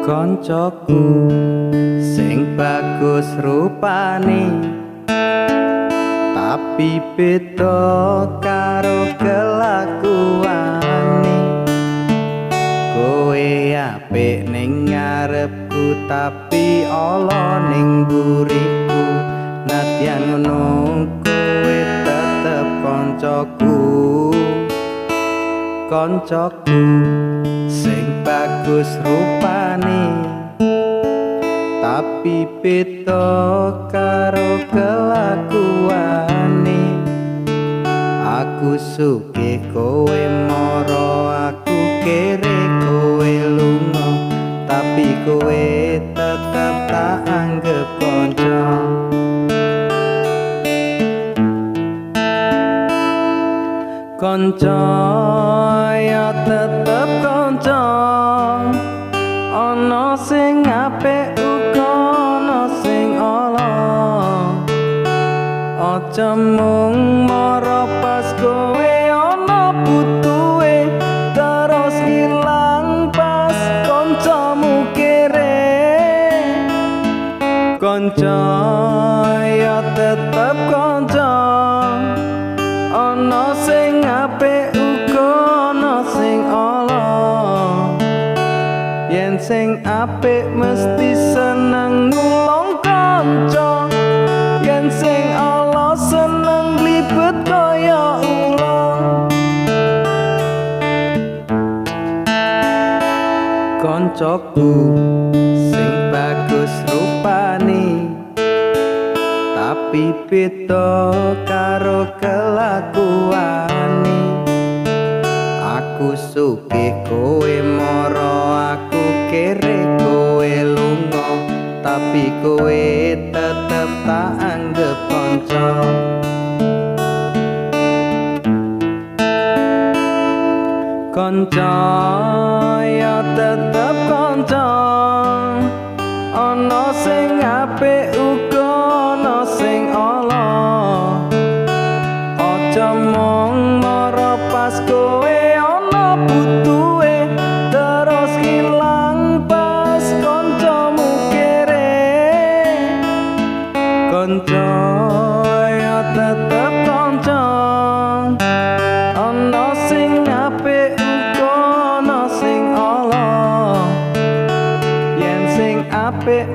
Koncoku sing bagus rupane, tapi beda karo kelakuane. Kowe apik ning ngarepku tapi ala ning mburiku. Nadyan ngono kowe tetep koncoku. Koncoku sing bagus rupane, tapi beda karo kelakuane. Aku sugih kowe mara, aku kere kowe lunga, tapi kowe tetep tak anggep kanca. Kanca ya tetep kanca, ana sing apik uga ana sing ala. Aja mung mara pas kowe ana butuhe, terus ilang pas kancamu kere. Kanca ya tetep kanca, ana sing apik uga ana sing ala. Yen sing apik mesti seneng nulung kanca, yen sing ala seneng glibet kaya ula. Koncoku sing bagus rupane, tapi beda karo kelakuane. Aku sugih kowe mara, aku kere kowe lunga, tapi kowe tetep tak anggep kanca. Kanca ya tetep kanca, ana sing apik uga ana sing ala. Aja mung mara pas kowe ana butuhe, terus ilang pas kancamu kere. Kanca ya tetep kanca, ana sing apik uga ana sing ala. Yen sing apik